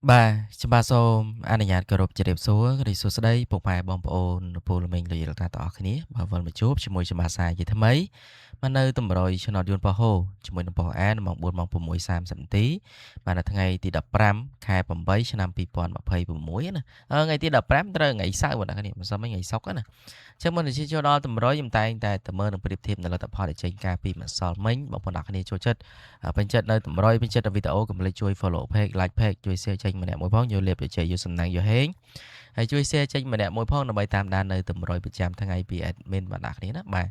បាទខ្ញុំបាទសូមអនុញ្ញាតគោរពជម្រាបសួរគរិសួស្តីពុកម៉ែបងប្អូនពលមីងលោកយាយលោកតាទាំងអស់គ្នាបាទវិលមកជួបជាមួយខ្ញុំបាទសាជាថ្មីបាទនៅតម្រុយឆ្នោតយួនប៉ោហូជាមួយនឹងប៉ោះអានម៉ោង4ម៉ោង6:30នាទីបាទនៅថ្ងៃទី15ខែ8ឆ្នាំ2026ណាថ្ងៃទី15ត្រូវថ្ងៃសៅរ៍បងប្អូនគ្នាមិនសមថ្ងៃសុក្រណាអញ្ចឹងមុននឹងចូលដល់តម្រុយខ្ញុំតែងតែទៅមើលនឹងប្រៀបធៀបនៅលទ្ធផលដែលចេញកាលពីម្សិលមិញបងប្អូនគ្នាចូលចិត្តពេញចិត្តនៅតម្រុយពេញចិត្តនៅវីដេអូកុំភ្លេចជួយ follow page like page ជួយ share ចេញម្នាក់មួយផងយកលៀបយកជ័យយកសំណាងយកហេងហើយជួយ share ចេញម្នាក់មួយផងដើម្បីតាមដាននៅតម្រុយប្រចាំថ្ងៃពី admin បងប្អូនគ្នាណាបាទ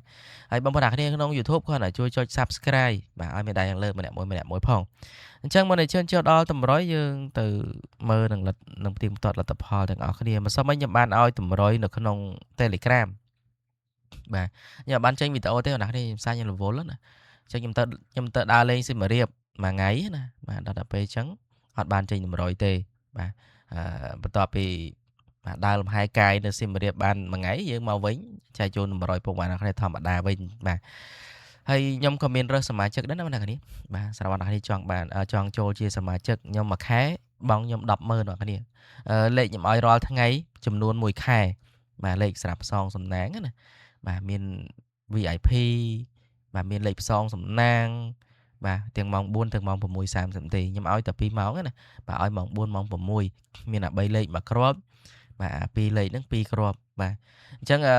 ហើយបងប្អូនគ្នាក្នុង YouTube គ្រាន់តែជួយចុច subscribe បាទឲ្យមានដៃខាងលើម្នាក់មួយម្នាក់មួយផងអញ្ចឹងមុននឹងជឿនចូលដល់តម្រុយយើងទៅមើលនឹងនឹងផ្ទៀងផ្ទាត់លទ្ធផលទាំងអស់គ្នាម្សិលមិញខ្ញុំបានឲ្យតម្រុយនៅក្នុង Telegram បាទខ្ញុំបានចេញវីដេអូទេបងប្អូនគ្នាខ្ញុំសាញរវល់ណាអញ្ចឹងខ្ញុំទៅដើរលេងសៀមរាបមួយថ្ងៃណាបាទដល់ពេលអញ្ចឹងអត់បានចេញតម្រុយទេបាទបន្ទាប់ពីបាទដើរលំហែកាយនៅសៀមរាបបានមួយថ្ងៃយើងមកវិញចែកជូនតម្រុយពុកម៉ែអ្នកគ្នាធម្មតាវិញបាទហើយខ្ញុំក៏មានរើសសមាជិកដែរណាបងប្អូនគ្នាបាទសម្រាប់អ្នកគ្នាចង់បានចង់ចូលជាសមាជិកខ្ញុំមួយខែបងខ្ញុំ100,000អ្នកគ្នាលេខខ្ញុំឲ្យរាល់ថ្ងៃចំនួន1ខែបាទលេខស្រាប់ផ្សងសំណាងណាបាទមាន VIP បាទមានលេខផ្សងសំណាងបាទទាំងម៉ោង4ទាំងម៉ោង6:30នាទីខ្ញុំឲ្យតែ2ម៉ោងណាបាទឲ្យម៉ោង4ម៉ោង6មានតែ3លេខមួយគ្រាប់បាទ2លេខហ្នឹង2គ្រាប់បាទអញ្ចឹងអឺ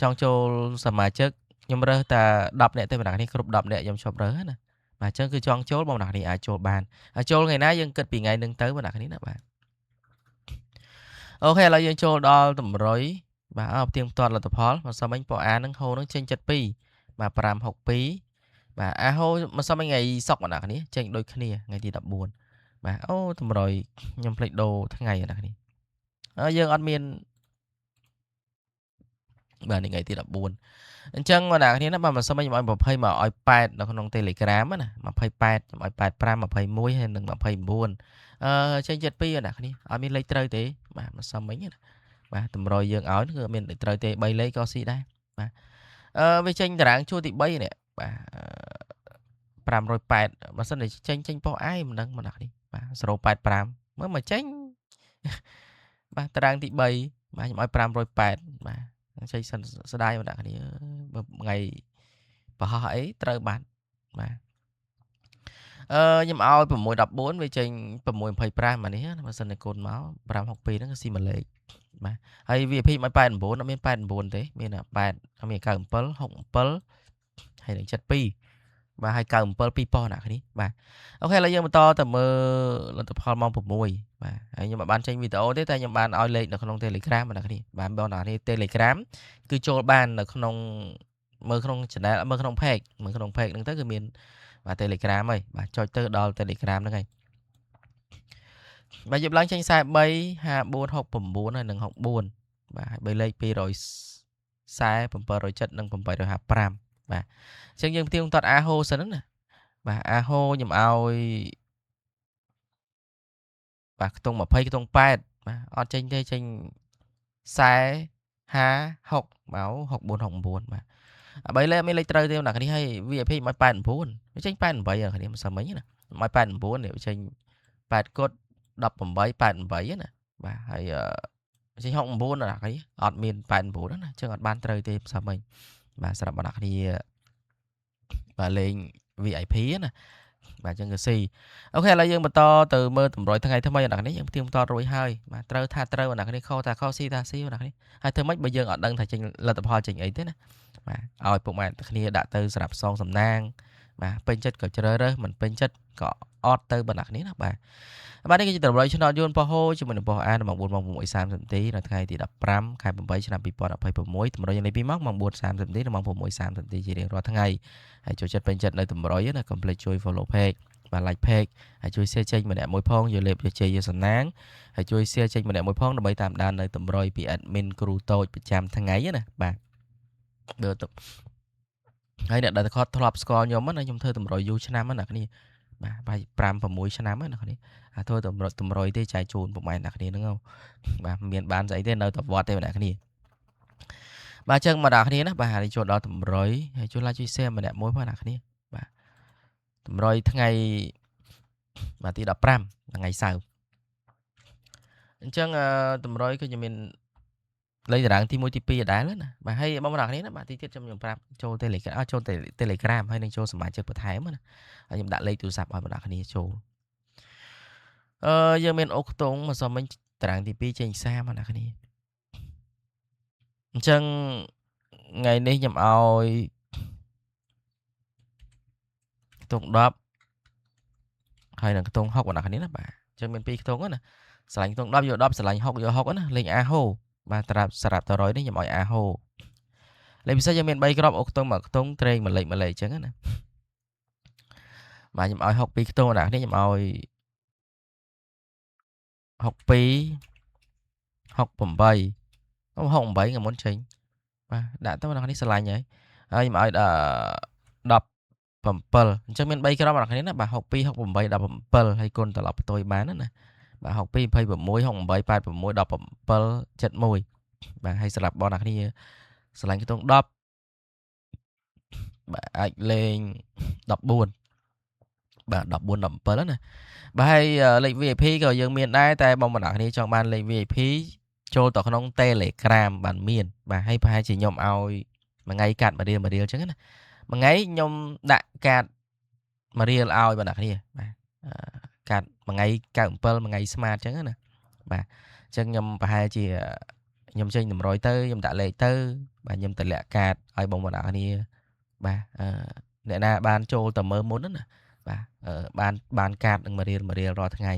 ចង់ចូលសមាជិកខ្ញុំរើសតែ10នាក់ទេបងប្អូននេះគ្រប់10នាក់ខ្ញុំឈប់រើសណាបាទអញ្ចឹងគឺចង់ចូលបងប្អូននេះអាចចូលបានហើយចូលថ្ងៃណាយើងគិតពីថ្ងៃនឹងទៅបងប្អូននេះណាបាទអូខេឥឡូវយើងចូលដល់តម្រុយបាទអើផ្ទៀងផ្ទាត់លទ្ធផលម្សិលមិញប៉អានឹងហូនឹងចេញ72បាទ562បាទអាហូម្សិលមិញថ្ងៃសុក្របងប្អូនគ្នាចេញដូចគ្នាថ្ងៃទី14បាទអូតម្រុយខ្ញុំភ្លេចដូរថ្ងៃបងប្អូនគ្នាយើងអត់មានបាទនេះថ្ងៃទី14អញ្ចឹងបងប្អូនគ្នាណាបាទម្សិលមិញខ្ញុំឲ្យ20មកឲ្យ8នៅក្នុង Telegram ណា28ខ្ញុំឲ្យ85 21ហើយនិង29អឺចេញ72បងប្អូនគ្នាអត់មានលេខត្រូវទេបាទម្សិលមិញណាបាទតម្រុយយើងឲ្យគឺអត់មានលេខត្រូវទេ3លេខក៏ស៊ីដែរបាទអឺវាចេញតារាងជួរទី3នេះបាទ580បើសិនជាចេញប៉ុស្អាយមិនដឹងបងប្អូននេះបាទ085មើលមកចេញបាទតារាងទី3បាទខ្ញុំឲ្យ580បាទចេញសិនស្ដាយបងប្អូនគ្នាបើថ្ងៃប្រហោះអីត្រូវបាត់បាទអឺខ្ញុំឲ្យ614វាចេញ625អានេះណាបើសិនជាកូនមក562ហ្នឹងគឺស៊ីមួយលេខបាទហើយ VIP មិន89អត់មាន89ទេមាន8មាន97 67ហើយនឹង72បាទហើយ97 2ប៉ុស្តិ៍អ្នកគ្នាបាទអូខេឥឡូវយើងបន្តទៅមើលលទ្ធផលម៉ោង6បាទហើយខ្ញុំមិនបានចេញវីដេអូទេតែខ្ញុំបានឲ្យលេខនៅក្នុង Telegram អ្នកគ្នាបាទបងប្អូនគ្នា Telegram គឺចូលបាននៅក្នុងមើលក្នុង channel មើលក្នុង page មើលក្នុង page ហ្នឹងទៅគឺមានបាទ Telegram ហើយបាទចុចទៅដល់ Telegram ហ្នឹងហើយបាទយប់ឡើងចេញ43 54 69ហើយនិង64បាទហើយ3លេខ240 770និង855បាទអញ្ចឹងយើងផ្ទៀងផ្ទាត់អាហូសិនណាបាទអាហូខ្ញុំឲ្យបាទខ្ទង់20ខ្ទង់8បាទអត់ចេញទេចេញ40 50 6មក64 69បាទ3លេខមានលេខត្រូវទេអ្នកគ្នាហើយ VIP មក89វាចេញ88អ្នកគ្នាមិនសមមិញណាមក89នេះវាចេញ8គុត18 88ណាបាទហើយចេញ69អ្នកគ្នាអត់មាន89ណាអញ្ចឹងអត់បានត្រូវទេមិនសមមិញបាទសម្រាប់អ្នកគ្នាបាទលេង VIP ណាបាទអញ្ចឹងគឺស៊ីអូខេឥឡូវយើងបន្តទៅមើលតម្រុយថ្ងៃថ្មីអ្នកនេះយើងផ្ទៀងផ្ទាត់រួចហើយបាទត្រូវថាត្រូវអ្នកនេះខុសថាខុសស៊ីថាស៊ីអ្នកនេះហើយធ្វើម៉េចបើយើងអត់ដឹងថាចេញលទ្ធផលចេញអីទេណាបាទឲ្យពុកម៉ែគ្នាដាក់ទៅសម្រាប់សងសំណាងបាទពេញចិត្តក៏ជ្រើសរើសមិនពេញចិត្តក៏អត់ទៅបណ្ណាគ្នាណាបាទបាទនេះគឺជាតម្រុយឆ្នោតយួនប៉ោះហូជាមួយនឹងប៉ោះអានម៉ោង4ម៉ោង6:30នាទីនៅថ្ងៃទី15ខែ8ឆ្នាំ2026តម្រុយយ៉ាងនេះ2ម៉ោងម៉ោង4:30នាទីនិងម៉ោង6:30នាទីជារៀងរាល់ថ្ងៃហើយចូលចិត្តពេញចិត្តនៅតម្រុយណាកុំភ្លេចជួយ follow page បាទ like page ហើយជួយ share ចេញម្នាក់មួយផងយកលេបយកជ័យយកសំណាងហើយជួយ share ចេញម្នាក់មួយផងដើម្បីតាមដាននៅតម្រុយពី admin គ្រូតូចប្រចាំថ្ងៃណាបាទបើទៅហើយអ្នកដែលគាត់ធ្លាប់ស្គាល់ខ្ញុំណាខ្ញុំធ្វើតម្រុយយូរឆ្នាំណាគ្នាបាទបាយ5 6ឆ្នាំណាគ្នាអាធ្វើតម្រុយទេចែកជូនពុកម៉ែអ្នកគ្នាហ្នឹងបាទមានបានស្អីទេនៅតែវត្តទេអ្នកគ្នាបាទអញ្ចឹងមកដល់គ្នាណាបាទហើយចូលដល់តម្រុយហើយជួយ like ជួយ share ម្នាក់មួយផងអ្នកគ្នាបាទតម្រុយថ្ងៃបាទទី15ថ្ងៃសៅរ៍ អញ្ចឹងតម្រុយគឺខ្ញុំមានលេខតារាងទី1ទី2ដដែលណាបាទហើយបងប្អូនគ្នាណាបាទទីទៀតខ្ញុំប្រាប់ចូល Telegram ចូល Telegram ហើយនឹងចូលសមាជិកបន្ថែមណាហើយខ្ញុំដាក់លេខទូរស័ព្ទឲ្យបងប្អូនគ្នាចូលយើងមានអូខ្ទង់មកសុំមិញតារាងទី2ចេញ30បងប្អូនគ្នាអញ្ចឹងថ្ងៃនេះខ្ញុំឲ្យខ្ទង់10ហើយនឹងខ្ទង់6បងប្អូនគ្នាណាបាទអញ្ចឹងមាន2ខ្ទង់ណាស្រឡាញ់ខ្ទង់10យក10ស្រឡាញ់6យក6ណាលេងអាហូបាទត្រាប់សម្រាប់តរយនេះខ្ញុំឲ្យអាហូលេខពិសេសយើងមាន3គ្រាប់អូខ្ទង់មួយខ្ទង់ត្រេងមួយលេខមួយលេខអញ្ចឹងណាបាទខ្ញុំឲ្យ62ខ្ទង់ណានេះខ្ញុំឲ្យ62 68អូ68ថ្ងៃមុនចេញបាទដាក់ទៅអ្នកនេះស្រឡាញ់ហើយហើយខ្ញុំឲ្យ17អញ្ចឹងមាន3គ្រាប់អ្នកនេះណាបាទ62 68 17ហើយគុណត្រឡប់ផ្ទុយបានណាបាទ62 26 68 86 17 71បាទហើយសម្រាប់បងអ្នកគ្នាស្រឡាញ់ខ្ទង់10បាទអាចលេង14បាទ14 17ណាបាទហើយលេខ VIP ក៏យើងមានដែរតែបងប្អូនគ្នាចង់បានលេខ VIP ចូលទៅក្នុង Telegram បានមានបាទហើយប្រហែលជាខ្ញុំឲ្យមួយថ្ងៃកាត់មួយរៀលមួយរៀលអញ្ចឹងណាមួយថ្ងៃខ្ញុំដាក់កាតមួយរៀលឲ្យបងប្អូនគ្នាបាទកាត់មួយថ្ងៃ97មួយថ្ងៃ smart អញ្ចឹងណាបាទអញ្ចឹងខ្ញុំប្រហែលជាខ្ញុំចេញតម្រុយទៅខ្ញុំដាក់លេខទៅបាទខ្ញុំតម្លាក់កាតឲ្យបងប្អូនគ្នាបាទអ្នកណាបានចូលទៅមើលមុនណាបាទបានកាតនឹងមួយរៀលមួយរៀលរាល់ថ្ងៃ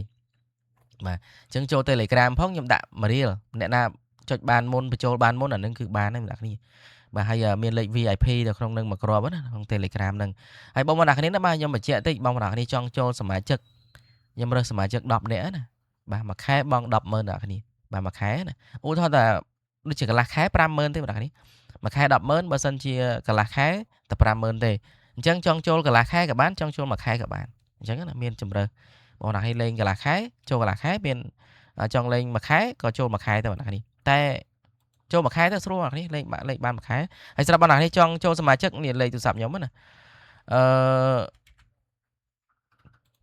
បាទអញ្ចឹងចូល Telegram ផងខ្ញុំដាក់មួយរៀលអ្នកណាចុចបានមុនបញ្ចូលបានមុនអានឹងគឺបានហើយបងប្អូនគ្នាបាទហើយមានលេខ VIP នៅក្នុងនឹងមួយគ្រាប់ណាក្នុង Telegram ហ្នឹងហើយបងប្អូនគ្នាណាបាទខ្ញុំបញ្ជាក់តិចបងប្អូនគ្នាចង់ចូលសមាជិកខ្ញុំរើសសមាជិក10នាក់ណាបាទមួយខែបង100,000អ្នកគ្នាបាទមួយខែណាឧទាហរណ៍ថាដូចជាកន្លះខែ50000ទេបងប្អូនគ្នាមួយខែ100,000បើសិនជាកន្លះខែតែ50000ទេអញ្ចឹងចង់ចូលកន្លះខែក៏បានចង់ចូលមួយខែក៏បានអញ្ចឹងណាមានជំរើសបងប្អូនឲ្យលេងកន្លះខែចូលកន្លះខែមានចង់លេងមួយខែក៏ចូលមួយខែទៅបងប្អូនគ្នាតែចូលមួយខែទៅស្រួលបងប្អូនគ្នាលេងបាក់លេខបានមួយខែហើយស្រាប់បងប្អូនគ្នាចង់ចូលសមាជិកនេះលេខទូរស័ព្ទខ្ញុំណាអឺ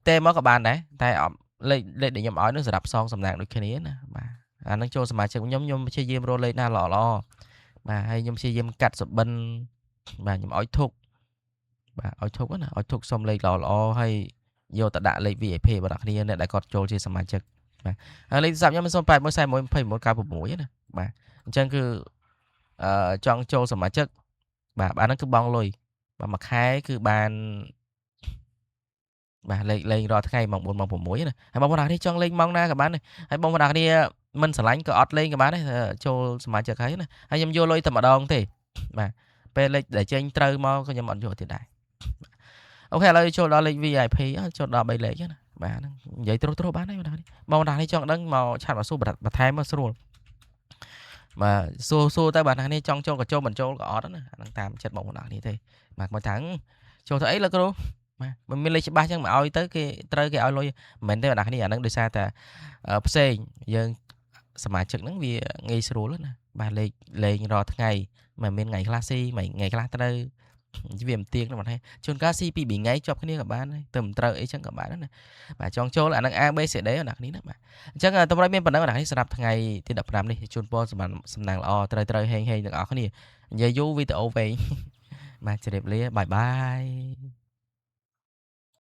ទេមកក៏បានដែរតែអត់លេខដែលខ្ញុំឲ្យនោះសម្រាប់សងសំណាងដូចគ្នាណាបាទអានឹងចូលសមាជិកខ្ញុំព្យាយាមរកលេខណាល្អល្អបាទហើយខ្ញុំព្យាយាមកាត់សុបិនបាទខ្ញុំឲ្យធុកបាទឲ្យធុកណាឲ្យធុកសុំលេខល្អល្អហើយយកទៅដាក់លេខ VIP បងប្អូនគ្នាអ្នកដែលគាត់ចូលជាសមាជិកបាទហើយលេខទូរស័ព្ទខ្ញុំ081 41 29 96ណាបាទអញ្ចឹងគឺចង់ចូលសមាជិកបាទអាហ្នឹងគឺបង់លុយបាទមួយខែគឺបានបាទលេខលេងរាល់ថ្ងៃម៉ោង4ម៉ោង6ណាហើយបងប្អូនគ្នាចង់លេងម៉ោងណាក៏បានដែរហើយបងប្អូនគ្នាមិនស្រឡាញ់ក៏អត់លេងក៏បានដែរចូលសមាជិកហើយណាហើយខ្ញុំយកលុយតែម្ដងទេបាទពេលលេខដែលចេញត្រូវមកក៏ខ្ញុំអត់យកទៀតដែរអូខេឥឡូវចូលដល់លេខ VIP ចូលដល់3លេខណាបាទហ្នឹងនិយាយត្រួសត្រាសបានហើយបងប្អូនបងប្អូននេះចង់ដឹងមកឆាតមកសួរបន្ថែមមកស្រួលបាទសួរសួរទៅបាទនេះចង់ចូលក៏ចូលមិនចូលក៏អត់ណាអាហ្នឹងតាមចិត្តបងប្អូននេះទេបាទមកថាងចូលទៅអីលោកគ្រូបាទមិនមានលេខច្បាស់ចឹងមកឲ្យទៅគេត្រូវគេឲ្យលុយមិនមែនទេបងប្អូននេះអាហ្នឹងដោយសារតែផ្សេងយើងសមាជិកហ្នឹងវាងាយស្រួលណាបាទលេខលេងរាល់ថ្ងៃមិនមានថ្ងៃខ្លះស៊ីមួយថ្ងៃខ្លះត្រូវវាមិនទៀងណាបងជួនកាលស៊ីពី2ថ្ងៃជាប់គ្នាក៏បានដែរទៅមិនត្រូវអីចឹងក៏បានដែរណាបាទចង់ចូលអាហ្នឹង A B C D អ្នកនេះណាបាទអញ្ចឹងតម្រុយមានប៉ុណ្ណឹងអ្នកនេះសម្រាប់ថ្ងៃទី15នេះជូនពរសំណាងល្អត្រូវត្រូវហេងហេងទាំងអស់គ្នានិយាយយូរវីដេអូវែងបាទជម្រាបលាបាយបាយ។